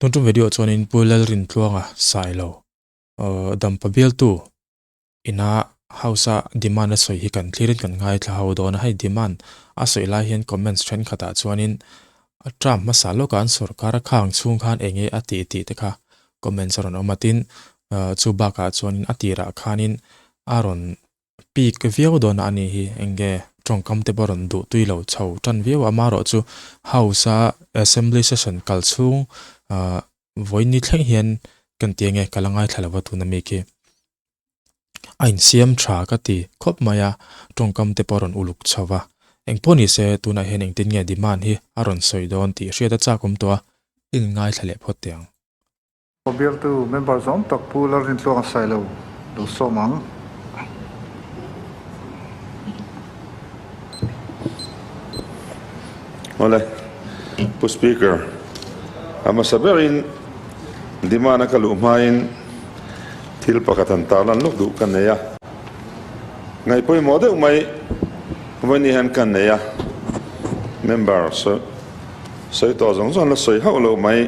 Tun tum video chuanin Pu Lalrintluanga Sailo dampa bialtu ina house a demand a sawi hi kan thlirin kan ngaithla ho dawn a, hei demand a sawi lai hian comments thenkhatah chuanin a term hmasa lawkah an sawrkar a khang chhung khan eng nge a tih tih te kha comments a rawn awm a, tin chu bakah chuanin a tirah khanin a rawn Pik viau dawn a ni hi, enge tawngkam te pawh rawn duh tui lo chho tan viau a, amaherawh chu House a Assembly session kal chhung ah vawiin ni thleng hian kan ti ange ka la ngaithla lo va tuna mi khi a insiam tha ka ti khawp mai a, tawngkam te pawh rawn uluk chho va, engpawh ni se tunah hian engtin nge demand hi a rawn sawi dawn tih hriat a chak awm tawh a, i inngaithla leh phawt teh ang. Bialtu member zawng tak Pu Lalrintluanga Sailo lo sawm ang. Awle, Pu Speaker, a hmasa berin demand a ka luh hmain thil pakhat han tarlan lawk duh ka nei a. Ngaihpawimawh deuh mai vawiin hian ka nei a, member sawi tawh zawng zawng la sawi hauh lo mai.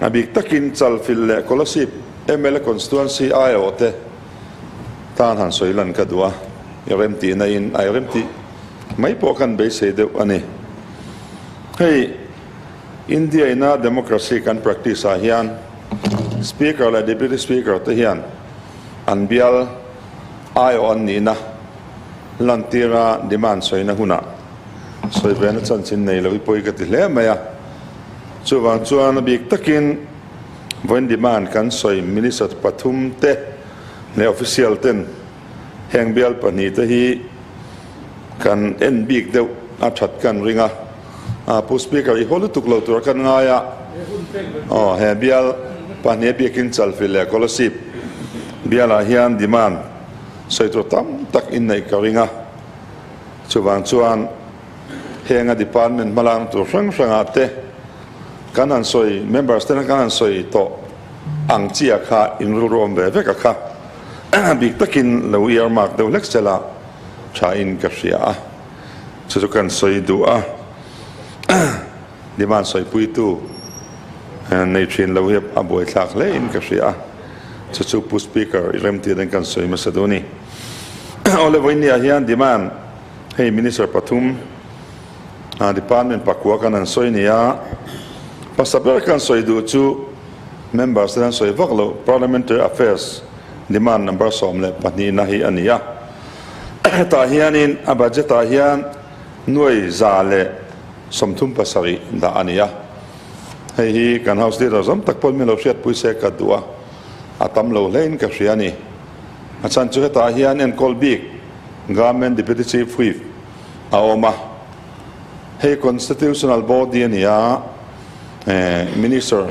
A bik takin Chalfilh leh Kolasib mla constituency aiawh te tan han sawi lan ka duh a, i remtihna in a i remtih mai pawh khan beisei deuh a ni. Hei India ina democracy kan practice ah hian Speaker leh Deputy Speaker te hian an bial aiawh an nihna lantira demand sawina hunah sawi vena chanchin nei lo i pawi ka ti hle mai a. Chuvang chuan a bik takin vawiin demand kan sawi Minister pathum te leh official ten heng bial pahnih te hi kan en bik deuh a that kan ring a. Pu Speaker i haw lutuk lo tur a kan ngai a, aw he bial pahnih a biakin Chalfilh leh Kolasib bialah hian demand sawi tur tam tak inneih ka ring a. Chuvang chuan heng a department hmalakna tur hrang hrangah te kan han sawi, members tena kan han sawi tawh ang chiah kha inrilruam ve vek a kha bik takin lo earmark deuh hlek sela thain ka hria a, chu chu kan sawi duh a, demand sawipuitu nei thin lo hi a buaithlak hle in ka hria a, chu chu Pu Speaker i remtir in kan sawi hmasa duh a ni. Awle vawinia hian demand Hei Minister pathum Department pakua kan han sawi nia, hmasa ber kan sawi duh chu Members te an sawi vak loh Parliamentary Affairs Demand number 12 na hi a ni a. Hetah hianin a budget ah hian nuai 137 dah a ni a. Hei hi kan House Leader zawm tak pawhin min lo hriatpui se ka duh a, a tam lo hlein ka hria a ni. A chhan chu hetah hian enkawl bik Government Deputy Chief Whip a awm a, hei Constitutional Body a ni a, Minister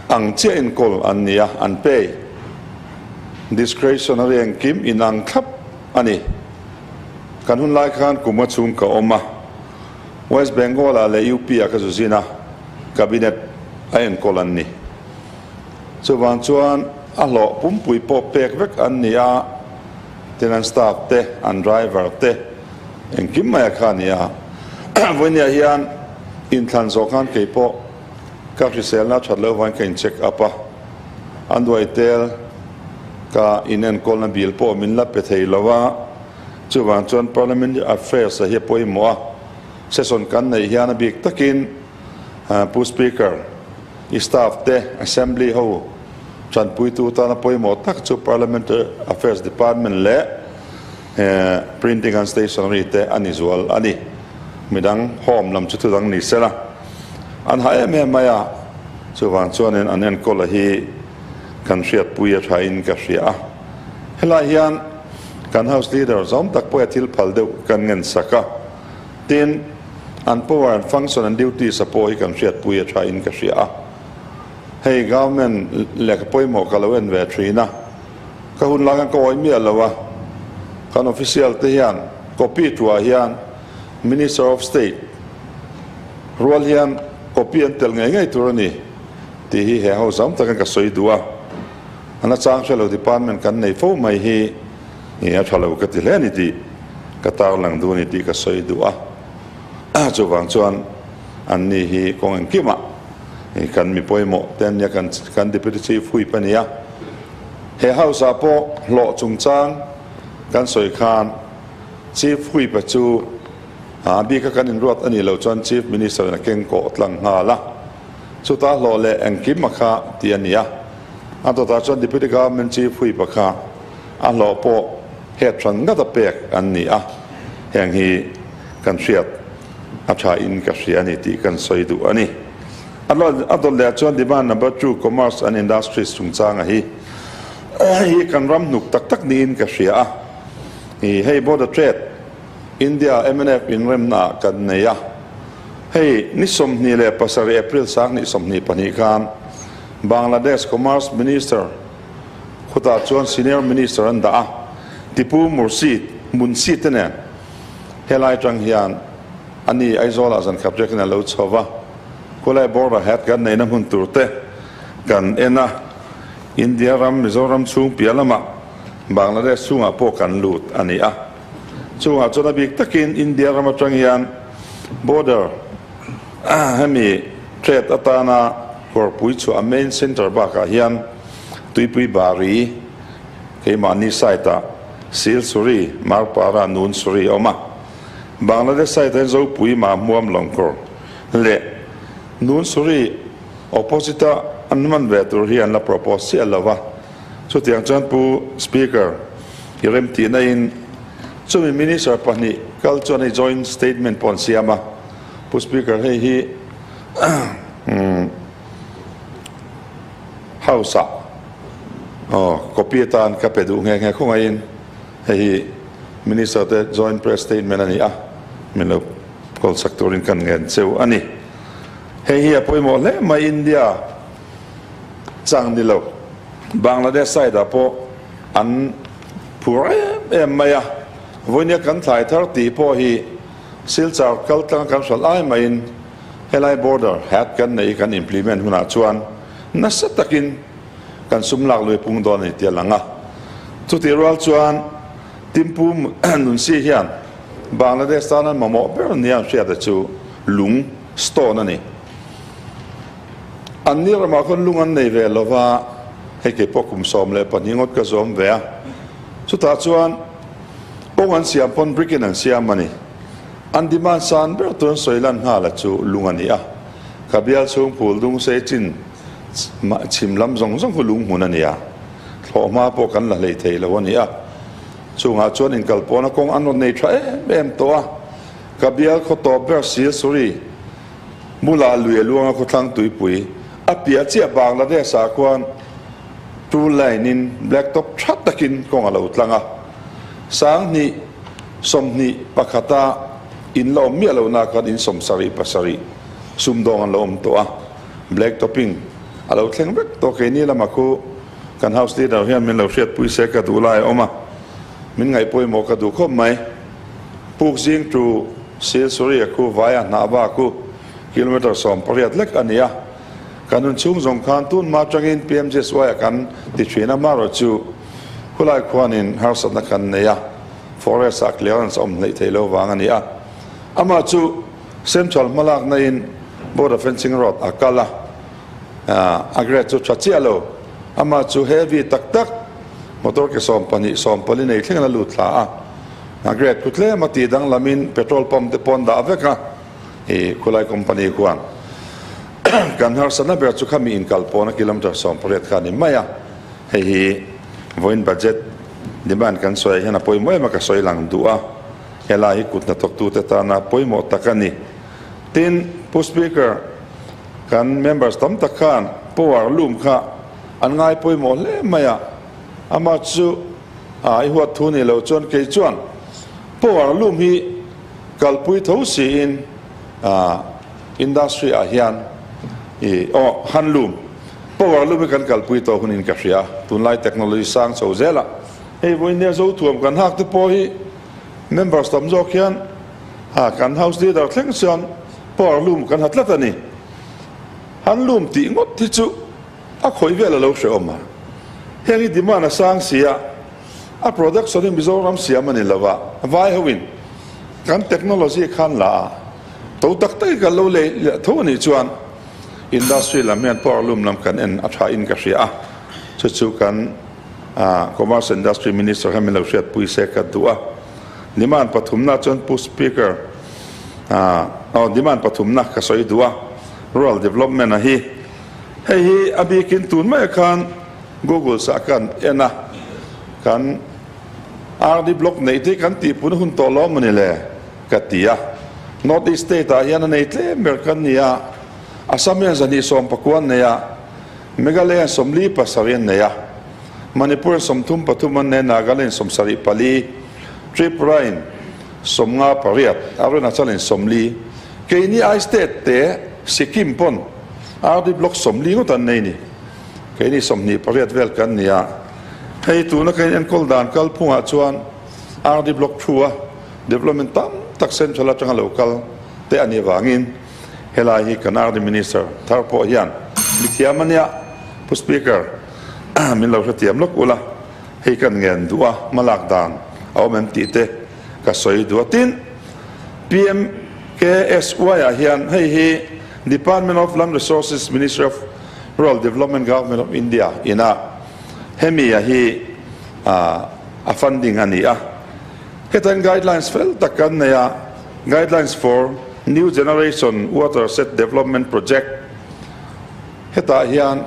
ang chiah enkawl an ni a, an pay discretionary engkim inang thlap a ni. Kan hun lai khan kum a chhung ka awm a, West Bengal ah leh UP ah ka zu zin a, Cabinet a enkawl an ni. Chuvang chuan a hlawh pumpui pawh pek vek an ni a, tin an staff te, an driver te engkim mai a kha a ni a. Vawinia hian inthlan zawh khan kei pawh ka hriselna that loh vangin ka in check up a, an duai tel ka inenkawlna bill pawh min la pe thei lo a, chuvang chuan Parliamentary Affairs a hi a pawimawh a, session kan neih hian a bik takin Pu Speaker, i staff te Assembly ho tanpuitu tana pawimawh tak chu Parliamentary Affairs Department leh Printing and Stationery te a ni zual a ni. Midang Home lam chu thudang ni sela an ha em em mai a, chuvang chuanin an enkawl a hi kan hriatpui a thain ka hria a. Helai hian kan House Leader zawm tak pawh a thil phal deuh kan ngensak a. Tin, an power and function and duties a pawh hi kan hriatpui a tha in ka hria a. Hei government lehkha pawimawh ka lo en ve thin a, ka hun lai khan ka awih miah lo a, kan official te hian copy tuah hian Minister of State rual hian copy an tel ngei ngei tur a ni tih hi he ho zam takin ka sawi duh a. A nachang hre lo department kan nei fo mai hi a tha lo ka ti hle a ni tih ka tarlang duh a ni tih ka sawi duh a. Chuvang chuan anni hi kawng engkimah Kan mi pawimawh te an nia, kan Deputy Chief Whip a nia. He House ah pawh hlawh chungchang kan sawi khan Chief Whip a chu a bika kan inruat a nih loh chuan Chief Minister in a keng kawh tlang nghal a, chutah hlawh leh engkim a kha tih a ni a. A dawtah chuan Deputy Government Chief Whip a kha a hlawh pawh head hran ngat a pek an ni a, heng hi kan hriat a tha in ka hria a ni tih kan sawi duh a ni. A dawt leh ah chuan Demand Number Two Commerce and Industries chungchanga hi hi kan ram hnuk tak tak niin ka hria a. Hei Border Trade India mnf inremna ah kan nei a. Hei ni 27 April 2022 khan Bangladesh Commerce Minister khutah chuan Senior Minister an dah a, Tipu Mursi Munsi te nen helai atang hian a ni Aizawlah zan khat riakin a lo chho va, khulai border head kan neihna hmun tur te kan en a, India ram Mizoram chhung piah lamah Bangladesh chhungah pawh kan lut a ni a. Chungah chuan a bik takin India ram atang hian border hemi trade atana kawrpui chhuah a main centre bakah hian Tuipui Bari keimahni side ah Silsuri, Marpara, Nunsuri a awm a. Bangladesh side ah hian Zopui, Mahmuam, Lawngkawr leh Nunsuri opposite a an hman ve tur hi an la propose chiah lo va. Chutiang chuan Pu Speaker i remtihna in chumi Minister pahnih kal chuan hei joint statement pawh an siam a. Pu Speaker hei hi House ah aw copy atan ka pe duh nghe nghe khawngaihin hei hi Minister te joint press statement a ni a, min lo call sak turin kan ngen cheu a ni. Hei hi a pawimawh hle mai India. Chang ni lo. Bangladesh side ah pawh an phur em em mai a, vawinia kan thlai thar tih pawh hi Silchar kal tlang kan hralh ai maiin helai border hat kan neih hi kan implement hunah chuan nasa takin kan sum lak lui pung dawn a ni tih a lang a. Chutih rual chuan Timpu Nunsi hian Bangladesh tan an mamawh ber nia an hriata chu lung, stone, a ni. An ni ramah khawn lung an nei ve lo va, hei kei pawh kum 12 ngawt ka zawm ve a. Chutah chuan kawng an siam pawn brick in an siam a ni. An demand san ber tur an sawi lan nghal a chu lung a ni a. Ka bial chhung phul dung sei chin chhim lam zawng zawng khu lung hmun a ni a. Thlawh hma pawh kan la hlei thei lo a ni a. Chungah chuan inkal pawna kawng an rawn nei tha em em tawh a. Ka bial khaw tawp ber Silsuri. Mula lui a luanga khawthlang tuipui a piah chiah Bangladesh ah khuan two lane in black top tha takin kawng a lo tlang a, 2021 a in la awm miah lo na khan in 77 sumdawng an lo awm tawh a, black topping a lo thleng vek tawh keini lama khu kan house leader hian min lo hriatpui se ka duh lai a awm a, min ngaihpawimawh ka duh khawp mai. Puk zing tu Silsuri a khu vaia hnah va khu kilometre 18 lek a ni a. Kan hun chhung zawng khan tun hma atangin PMGSY a kan ti thin a, marawh chu khulai khuanin harsatna kan nei a, forest ah clearance a awm hleih theih lo vang a ni a. Amah chu Central hmalakna in border fencing road a kal a, a grade chu tha chiah lo. Amah chu heavy tak tak motor ke 12, 14 nei thleng a la lut thla a. A grade khu tlem a tih danglamin petrol pump te pawh an dah vek a, i khulai company khuan kan harsatna ber chu khami inkal pawhna kilometre 18 kha a ni mai a, hei hi vawiin budget demand kan sawi ah hian a pawimawh em a ka sawi lang duh a, helai hi kut hnathawktute tana pawimawh tak a ni. Tin, Pu Speaker, kan members tam tak khan power loom kha an ngai pawimawh hle mai a, amah chu A, i huat thu ni lo chuan kei chuan power loom hi kalpui tho siin industry ah hian i aw hand loom power loom hi kan kalpui tawh hunin ka hria tunlai technology sang chho zel a hei vawinia Zothuam kan hak te pawh hi members tam zawk hian kan house leader thleng chuan power loom kan ha tlat a ni hand loom tih ngawt hi chu A khawih vel a lo hrehawm a, heng hi demand a sang si a, a production hi Mizoram siam a ni lo a, vai ho in kan technology khan la a, to tak tak in kan lo lei leh tho a nih chuan Industry lam hian power loom lam kan en a tha in ka hria a, chu chu kan Commerce and Industry Minister khan min lo hriatpui se ka duh a. Demand pathumna chuan Pu Speaker aw demand pathumna ka sawi duh a, Rural Development a hi hei hi a bikin tun mai khan Google sah kan en a, kan RD block neih te hi kan tihpun hun tawh lo maw ni le ka ti a. North East state ah hian a nei tlem ber kan ni a, Assam hian 219 an nei a, Meghalaya hian 47 an nei a, Manipur hian 33 an nei a, Nagaland 74, Tripura in 58, Arunachal in 40. Keini ai state te Sikkim pawn RD block 40 ngawt an nei ni. Keini 28 vel kan ni a, hei tuna ka inenkawl dan kalphungah chuan RD Block thu a development tam tak central atanga lo kal te a nih avangin helai hi kan RD Minister thar pawh hian mithiam a nia. Pu Speaker, min lo hrethiam lawk ula, hei kan ngen duh a, hmalak dan a awm em tih te ka sawi duh a. Tin, PMKSY ah hian hei hi Department of Land Resources, Ministry of Rural Development Government of India ina hemi a hi a funding a ni a. Hetain guidelines fel tak kan nei a, Guidelines for New Generation Watershed Development Project. Hetah hian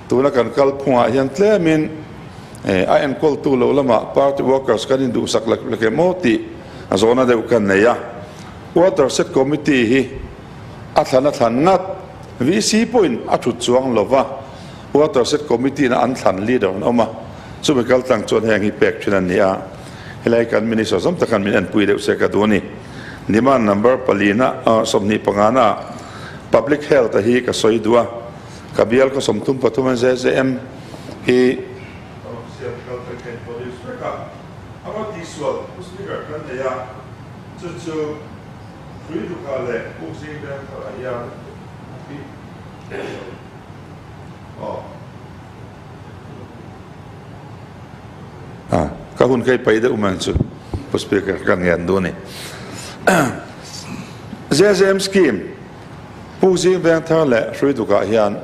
tuna kan kalphungah hian tlemin a enkawltu lo lamah party workers kan induhsak lek lek em aw tih zawhna deuh kan nei a. Watershed Committee hi a thlan a thlan ngat. VC pawhin a thut chuang lo va, Watershed Committee-na an thlan leader an awm a, chumi kal tlang chuan heng hi pek thin a ni a, helai kan Minister zawm tak khan min enpui deuh se ka duh a ni. Demand number palina, 25 na Public Health a hi ka sawi duh a, ka bial ka 33 NZZM hi, Siam kal tlang ka introduce vek a, a va tihsual Pu Speaker kan nei a, chu chu. Tuiduka leh Pukzing veng tharah hian pi aw. A, ka hun kei pai deuh man chu Pu Speaker ka ngen duh a ni. ZZM scheme Pukzing veng thar leh Hruidukah hian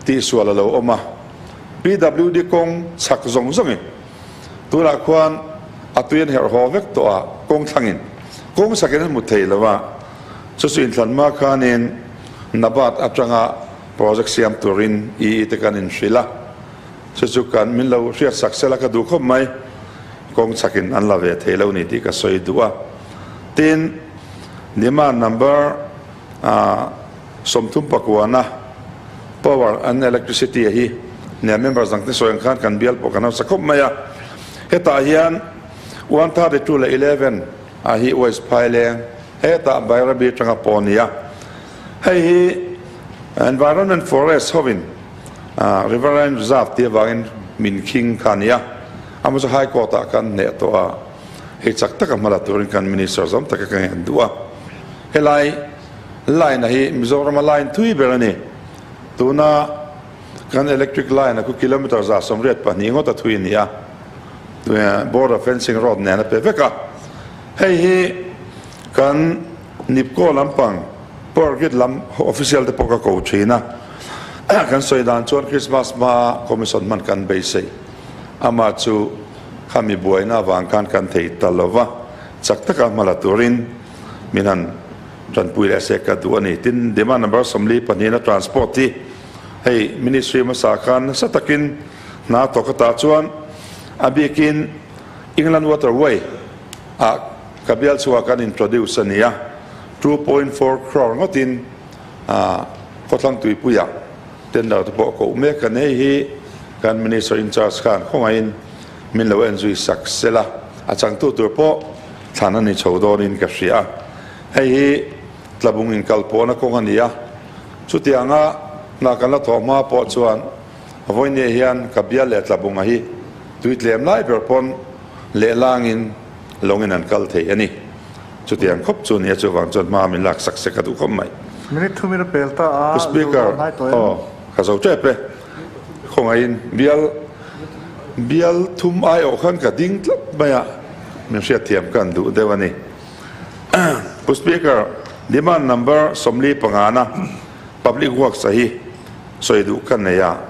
tihsual a lo awm a, PWD kawng chhak zawng zawngin Tunah khuan a tui an herh haw vek tawh a, kawng thlangin kawng sakin an hmu thei lo a, chu chu inthlan hma khanin Nabat atanga project siam turin EE te kan inhrilh a, chu chu kan min lo hriat sak sela ka duh khawp mai, kawng chhakin an la ve thei lo ni tih ka sawi duh a. Tin, demand number 39 na power and electricity a hi nia members dang te sawi ang khan kan bial pawh kan hausa khawp mai a, hetah hian 132 leh 11 ah hi waste phaileng hetah Bairabi atanga pawh a ni a, hei hi environment forest hovin riverine reserve tih avangin min khing kha a ni a, amaherawhchu high court ah khan hneh tawh a, hei chak taka hma la turin kan minister zawm taka ka ngen duh a, helai. Line a hi Mizorama line thui ber a ni. Tuna kan electric line a khu kilometre 182 ngawt a thui a ni a, border fencing road nen a pe vek a. Hei hi kan Nipco lampang power grid lam official te pawh ka ko thin a, kan sawi dan chuan Christmas hmaa commission hman kan beisei. Amah chu khami buaina avang khan kan thei ta lova, chak taka hma la turin min han Tanpui leh se ka duh a ni. Tin, demand number 42 na transport hi hei ministry hmasa khan nasa takin hna tawk a tah chuan a bikin England Waterway ah ka bial chhuah kan introduce a ni a, 2.4 crore ngawtin khawthlang tuipuiah tender te pawh koh mek a ni. Hei hi kan minister in charge khan khawngaihin min lo enzui sak sela a changtu tur pawh thlan a ni chho dawnin ka hria a. Hei hi Tlabung inkalpawhna kawng a ni a, chutianga hna kan la thawh hma pawh chuan vawinia hian ka bial leh Tlabunga hi tui tlem lai ber pawn lehlangin lawngin an kal thei a ni. Chutiang khawp chu a ni a, chuvang chuan hma min lak sak sek a duh khawp mai. Minute thu min a pel ta a, Pu Speaker, aw ka zo tep e, khawngaihin bial bial thum aiawh khan ka ding tlat mai a, min hriatthiam ka an duh deuh a ni. Pu Speaker, demand number 45 na Public Works a hi sawi duh ka nei a,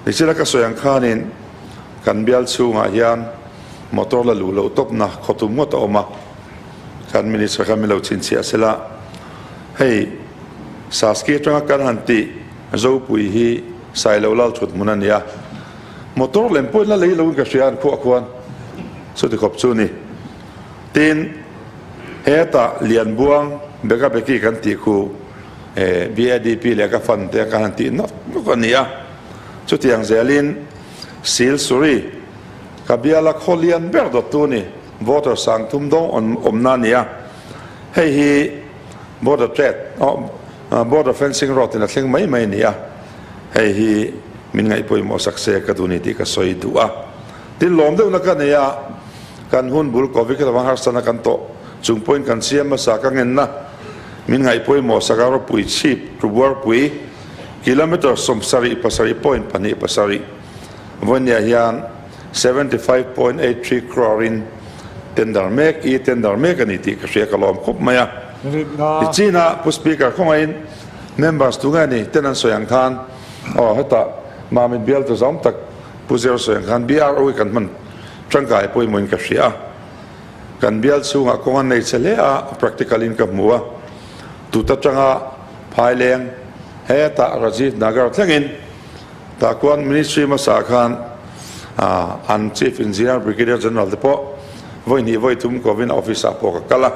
nichina ka sawi ang khanin kan bial chhungah hian motor la luh loh tawpna khawtum ngawt a awm a, kan Minister khan min lo chhinchhiah sela, hei Saski atanga kan han tih Zopui hi Sailo lal thut hmun a ni a, motor lem pawhin la lei loin ka hria an khuah khuan chuti khawp chu ni. Tin, hetah Lianbuang Beka Beki kan tih khu BADP leh ka fund te kan han tih nawk nawk a ni a, chutiang zelin Silsuri ka biala khaw lian ber dawttu ni voter sang thum dawng awmna a ni a, hei hi border trade border fencing road in a thleng mai mai a ni a, hei hi min ngaihpawimawh sak se ka duh ni tih ka sawi duh a. Tin lawm deuhna ka nei a, kan hun bul Covid avang harsatna kan tawh chung pawhin kan siam hmasa ka ngenna min ngaihpawimawh sak a ropui chhip Tubuarpui kilometre 77.27 vawinia hian 75.83 crore in tender mek i tender mek a ni tih ka hria ka lawm khawp mai a. Tichina Pu Speaker khawngaihin members tunge ni ten an sawi ang khan aw hetah Mamit bial tu zawm tak Pu Zero sawi ang khan BRO hi kan hman tangkai pawimawhin ka hria a, kan bial chhungah kawng an nei che hle a, practical in ka hmu a, tut atanga Phaileng hetah Rajiv Nagar thlengin tah khuan Ministry hmasa khan an Chief Engineer Brigadier General te pawh vawi hnih vawi thum kovin a office ah pawh ka kal a,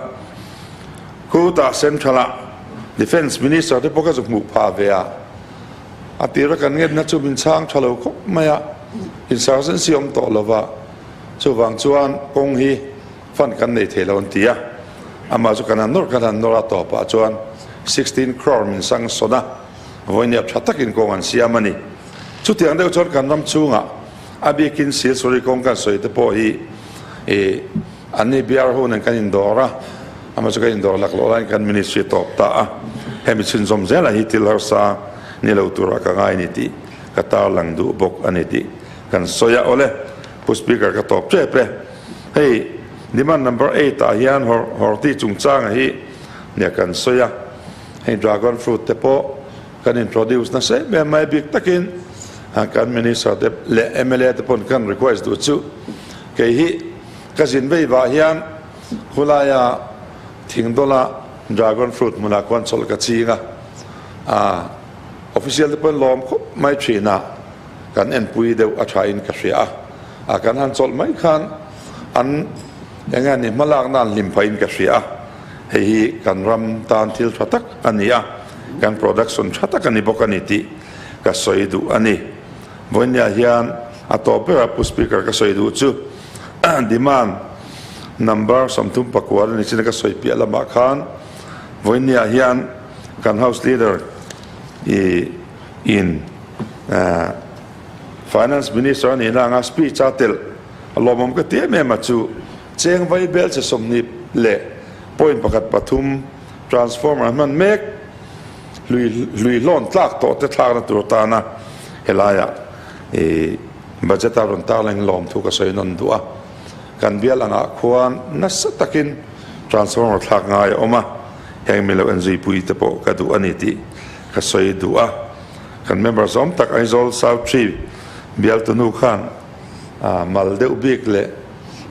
khutah Central ah Defence Minister te pawh ka zu hmuh phah ve a. A tira kan ngenna chu min chhang tha lo khawp mai a, insurgency awm tawh lo va, chuvang chuan kawng hi fund kan nei thei lo an ti a, amah chu kan han nawr kan han nawr a tawpah chuan 16 crore min sang sawn a, vawinia tha takin kawng an siam a ni. Chutiang deuh chuan kan ram chhungah a bikin Silsuri kawng kan sawi te pawh hi ih Anni biar ho nen kan indawr a, amah chu kan indawr lak loh laiin kan ministry tawp ta a, hemi chhunzawm zelah hi thil harsa ni lo turah ka ngai a ni tih ka tarlang duh bawk a ni tih kan sawi a. Awle, Pu Speaker ka tawp tep e. Hei demand number 8 ah hian horti chungchanga hi nia kan sawi a, hei dragon fruit te pawh kan introduce nasa em em mai bik takin kan minister te leh mla te pawn kan request duh chu kei hi Ka zin vei vah hian khulaia thingdawla dragon fruit hmunah khuan chawlh ka ching a, a official te pawhin lawm khawp mai thin a, kan enpui deuh a thain ka hria a, a kan han chawlh mai khan an eng nge ni hmalakna an hlim phahin ka hria a, hei hi kan ram tan thil tha tak a ni a, kan production tha tak a ni bawk a ni tih ka sawi duh a ni. Vawinia hian a tawp berah Pu Speaker ka sawi duh chu demand number 39 a ni chin a ka sawi piah lamah khan vawinia hian kan House Leader i in Finance Minister a nihna anga speech a telh a lawmawm ka ti em em a chu cheng vai bel che 20.13 transformer hman mek Hlui hlui hlawn tlak tawh te thlakna tur tana helaiah i budget a rawn tarlang lawm thu ka sawi nawn duh a. Kan bial angah khuan nasa takin transformer thlak ngai a awm a, heng milo enzuipui te pawh ka duh a ni tih ka sawi duh a. Kan member zawm tak Aizawl South Tree bialtu nu khan mal deuh bik leh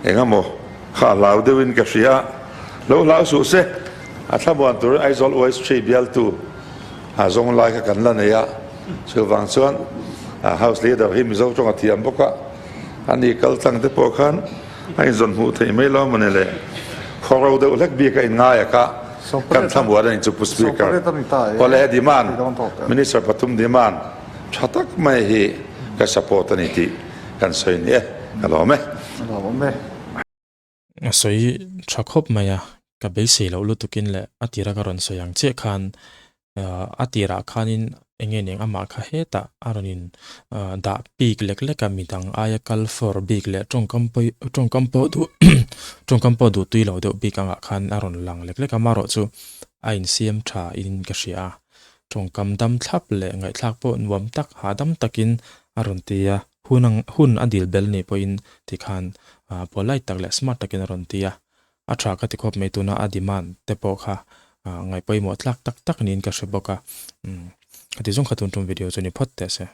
engemaw kha a hlau deuhin ka hria a, lo hlau suh se. A thlamuan turin Aizawl West Tree bialtu a zawng lai kha kan la nei a, chuvang chuan House Leader hi Mizo tawng a thiam bawk a, ani kal tlang te pawh khan a inzawn hmuh theih mai lo mawni le, khawro deuh hlek bik a inngai a kha kan thlamuan a ni chu Pu Speaker. Awle he demand, Minister pathum demand tha tak mai hi ka support a ni tih kan sawi ni e, ka lawm e. A sawi tha khawp mai a, ka beisei loh lutukin leh a tira ka rawn sawi ang chiah khan a tirah khanin eng nge eng amah kha hetah a rawn in dah bik lek lek a midang aia kal fawr bik leh tawngkam pawh tawngkam pawh duh tawngkam pawh duh tui lo deuh bik angah khan a rawn lang lek lek a amaherawhchu a insiam tha in ka hria a tawngkam dam thlap leh ngaihthlak pawh nuam tak hahdam takin a rawn ti a. Hun ang hun a dil bel nih pawhin tikhan polite tak leh smart takin a rawn ti a, a tha ka ti khawp mai tuna a demand te pawh kha ngaihpawimawh tlak tak tak niin ka hre bawk a. Khati zawng kha tun tum video chu ni phawt teh se.